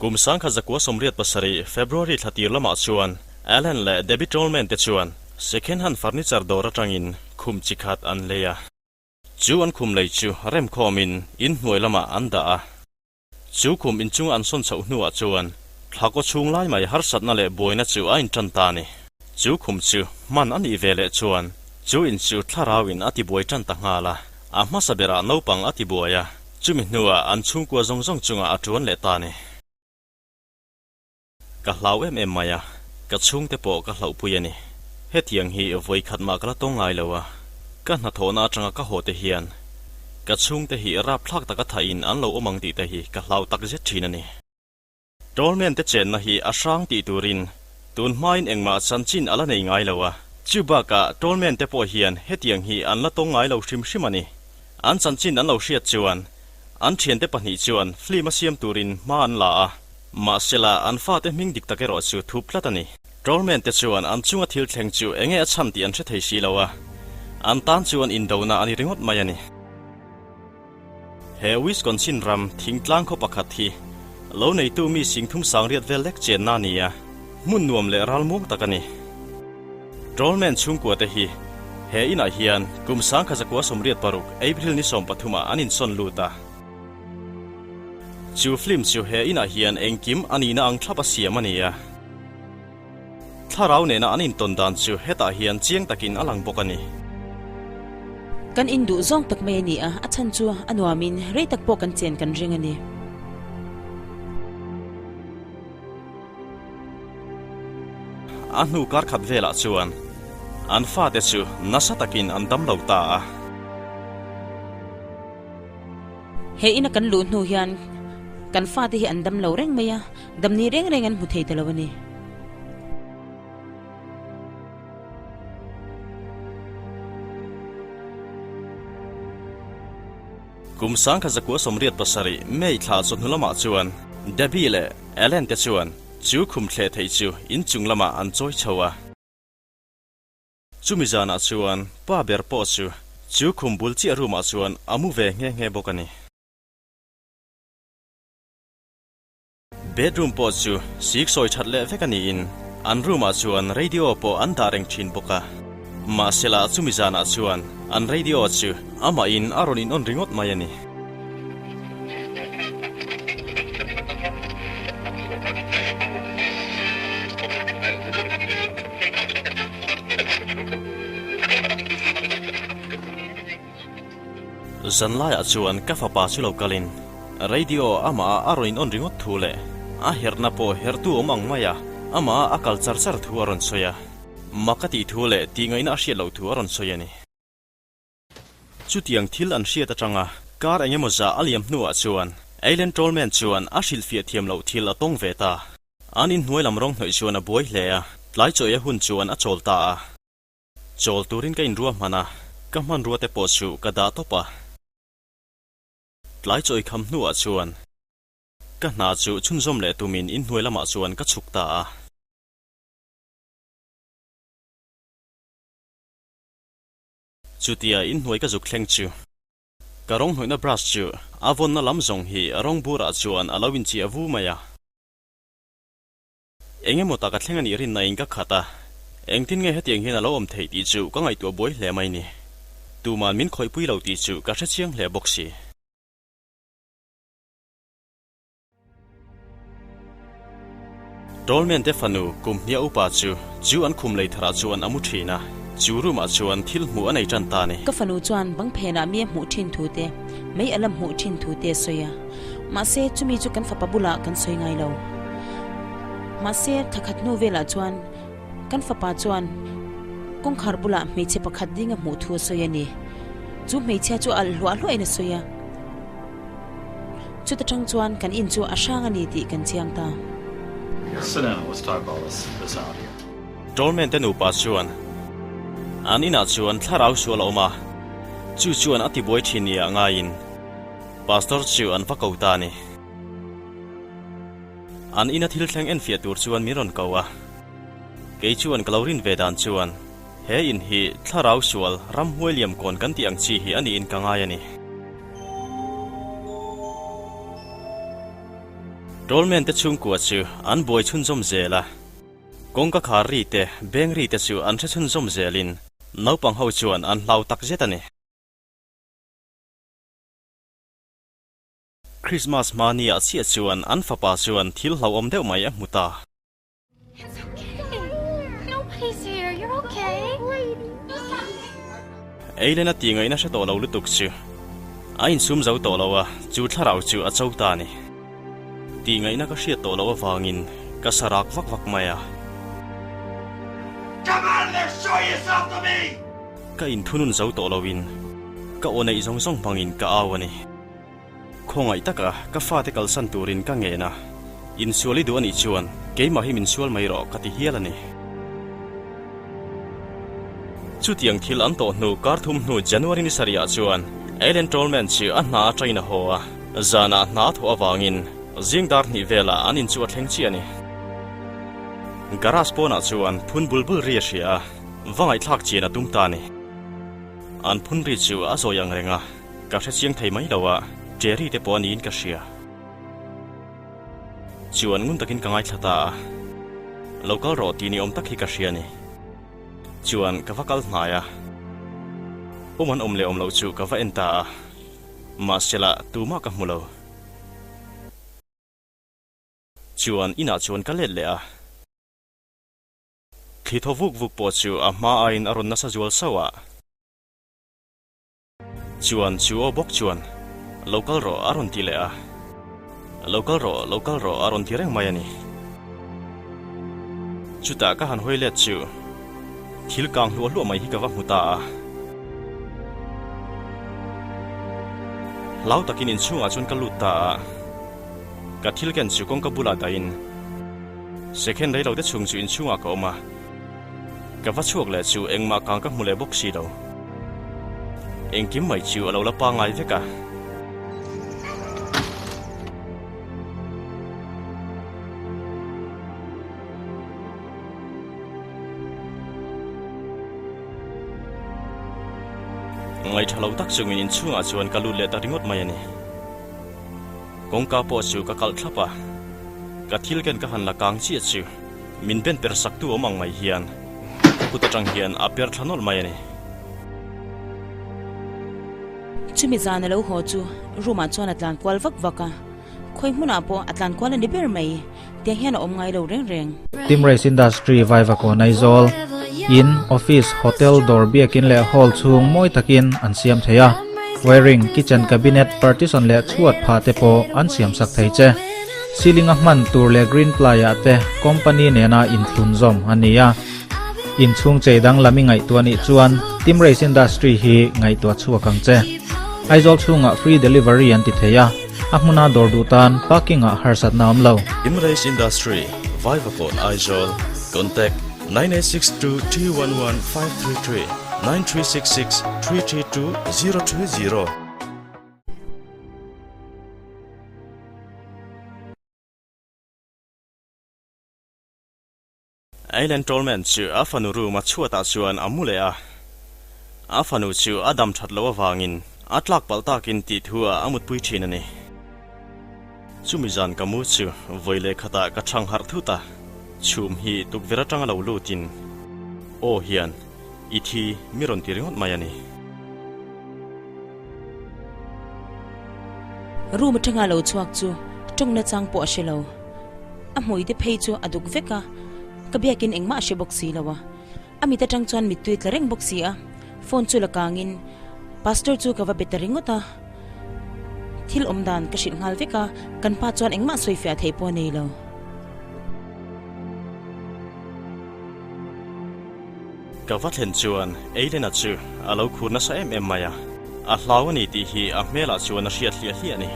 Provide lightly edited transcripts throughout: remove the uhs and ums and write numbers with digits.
Kum 1987 February thla tir lamah chuan Allen leh Debbie Tolman te chuan second hand furniture dawr atangin khum chi khat an lei a. Chu an khum lei chu remkhawmin inhnuai lamah an dah a. Chu khum inchunga an sawn chhoh hnuah chuan thla kaw chhung lai mai harsatna leh buaina chu a intan ta a ni. Chu khum chu hman a nih ve leh chuan chu in chu thlarauin a tibuai tan ta nghal a, a hmasa berah naupang a tibuai a, chumi hnuah an chhungkua zawng zawng chungah a tuan leh ta a ni. Ka hlau em em mai a, ka chhungte pawh ka hlauhpui a ni. Hetiang hi vawi khat mah ka la tawng ngai lo a, ka hnathawhna atanga ka haw te hian ka chhungte hi rapthlak taka thahin an lo awm ang tih te hi ka hlau tak zet thin a ni. Tolman te chenna hi a hrang tih turin tun hmain engmah chanchin a la nei ngai lo a, chu bakah Tolman te pawh hian hetiang hi an la tawng ngai lo hrim hrim a ni. An chanchin an lo hriat chuan an thiante pahnih chuan film a siam turin hma an la a. Mahsela, an fate hming dik tak erawh chu thup tlat a ni. Trollman te chuan an chunga thil thleng chu enge a chhan tih an hre thei si lo a, an tan chuan indona a ni ringawt mai a ni. He Wisconsin ram thingtlang khaw pakhat hi lo neitu mi singthum sangriat vel lek chenna a ni a, hmun nuam leh ralmuang tak a ni. Trollman chhungkua te hi he inah hian kum 1986 April ni 13 ah an insawn lut a. Chu film chu he inah hian engkim a nihna ang thlap a siam a ni a. Thlarau nena an intawn dan chu hetah hian chiang takin a lang bawk a ni. Kan induh zawng tak mai a ni a, a chhan chu a nuamin rei tak pawh kan chen kan ring a ni. A hnu kar khat velah chuan an fate chu nasa takin an dam lo ta a. He ina kan luh hnu hian kan fate hi an dam lo reng mai a, damni reng reng an hmu thei ta lo a ni. Kum 1987 May thla chawhnu lamah chuan Debbie leh Ellen te chuan chu khum thleh theih chu inchung lamah an chawi chho a. Chumi zanah chuan pa ber pawh chu chu khum bul chiah room ah chuan a mu ve nghe nghe bawk a ni. Bedroom pawh chu sik sawi that leh vek a niin an room ah chuan radio pawh an dah reng thin bawk a. Mahsela chumi zanah chuan an radio chu amah in a rawn in on ringawt mai a ni. Zanlaiah chuan ka fapa chu lo kalin radio amah a rawn in on ringawt thu leh a herhna pawh herhtu awm ang maia amah a kal char char thu a rawn sawi a, mak a tih thu leh tihngaihna a hriat loh thu a rawn sawi a ni. Chutiang thil an hriat atanga kar engemaw zah a liam hnuah chuan Eileen Tolman chuan a hrilhfiah thiam loh thil a tawng ve ta. An inhnuai lam rawng hnawih chuan a buai hle a, tlai chawi a hun chuan a chawl ta a. Chawl turin ka inrua hman a, ka hmanrua te pawh chu ka dah tawp a. Tlai chawi kham hnuah chuan ka hna chu chhunzawm leh tumin inhnuai lamah chuan ka chhuk ta a. Chutia inhnuai ka zuk thleng chu ka rawng hnawihna brush chu a vawnna lam zawng hi rawng burah chuan a lo inchiah vu mai a. Eng emaw tak a thleng a nih rinna in ka khat a, engtin nge hetiang hian a lo awm theih tih chu ka ngaihtuah buai hle mai ni. Tuman min khawihpui lo tih chu ka hrechiang hle bawk si. Tolman te fanu kum hniah upa chu chu an khum lei tharah chuan a mu thin a, chu room ah chuan thil hmuh a nei tan ta a ni. Ka fanu chuan bang phenah mi a hmuh thin thu te, mei a la hmuh thin thu te a sawi a. Mahse, chumi chu kan fapa bulah kan sawi ngai lo. Mahse, thla khat hnu velah chuan kan fapa chuan kawngkhar bulah hmeichhe pakhat ding a hmuh thu a sawi a ni. Chu hmeichhia chu a alh hluah hluahin a sawi a. Chuta tang chuan kan in chu a hrang a ni tih kan chiang ta. Tolman te nupa chuan an inah chuan thlarau sual a awm a, chu chuan a tibuai thin nia ngaiin Pastor chu an va ko ta a ni. An ina thil thleng enfiah tur chuan min rawn ko a, kei chuan ka lo rin ve dan chuan he in hi thlarau sual ramhuai liam kawn kan tih ang chi hi a niin ka ngai a ni. Tolman te chhungkua chu an buai chhunzawm zel a, kawngka khar ri te, beng ri te chu an hre chhunzawm zelin naupang ho chuan an hlau tak zet a ni. Christmas hma ni ah chiah chuan an fapa chuan thil hlauhawm deuh mai a hmu ta. Eilen a tih ngaihna hre tawh lo lutuk chu a insum zo tawh lo a, chu thlarau chu a cho ta a ni. Tih ngaihna ka hriat tawh loh avangin ka sa rak vak vak mai a. Ka inthunun zo tawh loin ka aw neih zawng zawng hmangin ka au a ni. Khawngaih taka ka fate kalsan turin ka ngen a, insual i duh a nih chuan keimah hi min sual mai rawh ka ti hial a ni. Chutiang thil an tawh hnu kar thum hnu January ni sarih ah chuan Ellen Tolman chu a hna atangin a haw a, zanah hna a thawh avangin zing dar hnih velah an in chu a thleng chiah a ni. Garage pawnah chuan phun bul bul ri a hria a, va ngaihthlak chian a tum ta a ni. An phun ri chu a zawi ang reng a. Ka hre chiang thei mai lo a, Jerry te pawh a niin ka hria. Chuan ngun takin ka ngaithla ta a, lo kal rawh tih ni awm tak hi ka hria a ni. Chuan ka va kal hnai a, awm an awm leh awm loh chu ka va en ta a, mahsela tumah ka hmu lo. Chuan inah chuan ka let leh a. Thli thaw vuk vuk pawh chu a hma aiin a rawn nasa zual sauh a. Chuan chu aw bawk chuan, Lo kal rawh a rawn ti leh a. Lo kal rawh, lo kal rawh a rawn ti reng mai a ni. Chutah ka han hawi let chu thil kang hluah hluah mai hi ka va hmu ta a. Hlau takin inchhungah chuan ka lut ta a. Ka thil ken chu kawngka bulah dahin second rei lo te chhung chu inchhungah ka awm a. Ka va chhuak leh chu engmah kang ka hmu leh bawk si lo. Engkim mai chu a lo la pangai vek a. Ngaihṭha lo tak chungin inchhungah chuan ka lut leh ta ringawt mai a ni. Kawngka pawh chu ka kalh thlap a, ka thil ken ka han la kang chiah chu min ben per sak tu awm ang mai hian ka kut atang hian a per thla nawlh mai a ni. Chumi zan a lo haw chu room ah chuan a tlan kual vak vak a, khawi hmunah pawh a tlan kual a ni ber mai, tiang hian a awm ngai lo reng reng. Team Race Industry Vaivakawn Aizawl, In, Office, Hotel, dawr biakin leh Hall chhung mawi takin an siam thei a, Wiring, Kitchen Cabinet, Partition leh chhuat phah te pawh an siam sak thei che. Ceiling a hman tur leh green ply ah te company nena inthlun zawm a ni a. Inchhung chei danglam i ngaihtuah nih chuan Team Race Industry hi ngaihtuah chhuak ang che. Aizawl chhungah free delivery an ti thei a, a hmuna dawr duh tan parking ah harsatna awm lo. Team Race Industry, Vaivakawn Aizawl, Contact, 9862 211 533, 9366 332 020. Eileen Tolman chu a fanu room a chhuatah chuan a mu leh a. A fanu chu a dam that loh avangin a tlak palh takin tih thu ah a mutpui thin a ni. Chumi zan ka mu chu vawi leh khatah ka chhang harh thut a, chhum hi tukverh atanga lo lutin aw hian i thi mi rawn ti ringawt mai a ni. Room atanga lo chhuak chu tawng nachang pawh a hre lo. A hmui te phei chu a duk vek a, ka biakin engmah a hre bawk si lo a. A mit atang chuan mittui tla reng bawk si a, phone chu la kangin Pastor chu ka va be ta ringawt a. Thil awm dan ka hrilh nghal vek a, kan pa chuan engmah sawi fiah theih pawh a nei lo. Ka va thlen chuan Eilena chu a lo khur nasa em em mai a, a hlau a ni tih hi a hmelah chuan a hriat hliah hliah a ni.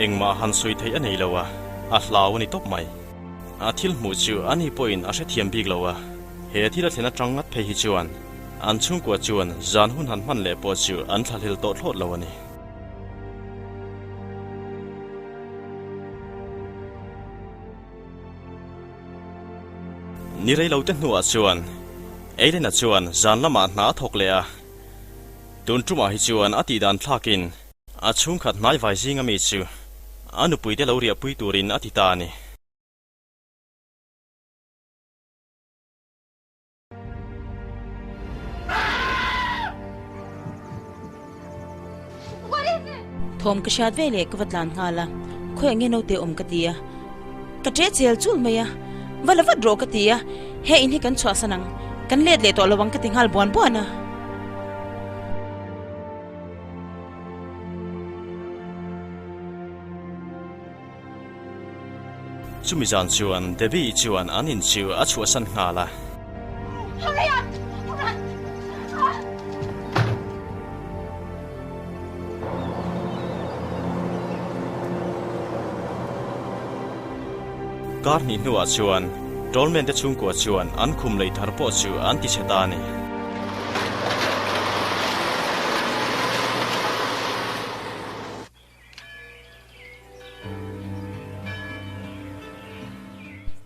Engmah han sawi theih a nei lo a, a hlau a ni tawp mai. A thil hmuh chu ani pawhin a hrethiam bik lo a, he thil a thlen atang ngat phei hi chuan an chhungkua chuan zan hun han hman leh pawh chu an thlahlel tawh thlawt lo a ni. Ni rei lo te hnuah chuan Eilena chuan zan lamah hna a thawk leh a, tun tumah hi chuan a tihdan thlakin a chhungkhat hnaivai zinga mi chu a nupuite lo riahpui turin a ti ta a ni. Thawm ka hriat ve leh ka va tlan nghal a, khawiah nge naute awm ka ti a, ka ṭe chel chul mai a, va la vat rawh ka ti a, he in hi kan chhuahsan ang, kan let leh tawh lo ang ka ti nghal buan buan a. Chumi zan chuan Debbie chuan an in chu a chhuahsan nghal a. Kar hnih hnuah chuan Tallman te chhungkua chuan an khum lei thar pawh chu an ti chhe ta a ni.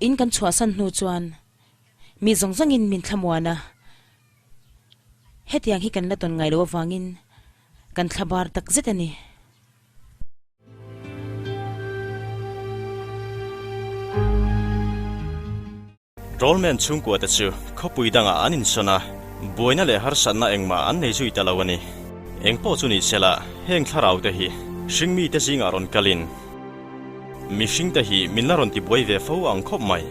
In kan chhuahsan hnu chuan mi zawng zawngin min thlamuan a, hetiang hi kan la tawn ngai lo avangin kan thla bar tak zet a ni. Trollman chhungkua te chu khawpui dangah an insawn a, buaina leh harsatna engmah an nei zui ta lo a ni. Engpawh chu ni sela, heng thlarau te hi hringmi te zingah rawn kalin mihring te hi min la rawn tibuai ve fo ang khawp mai.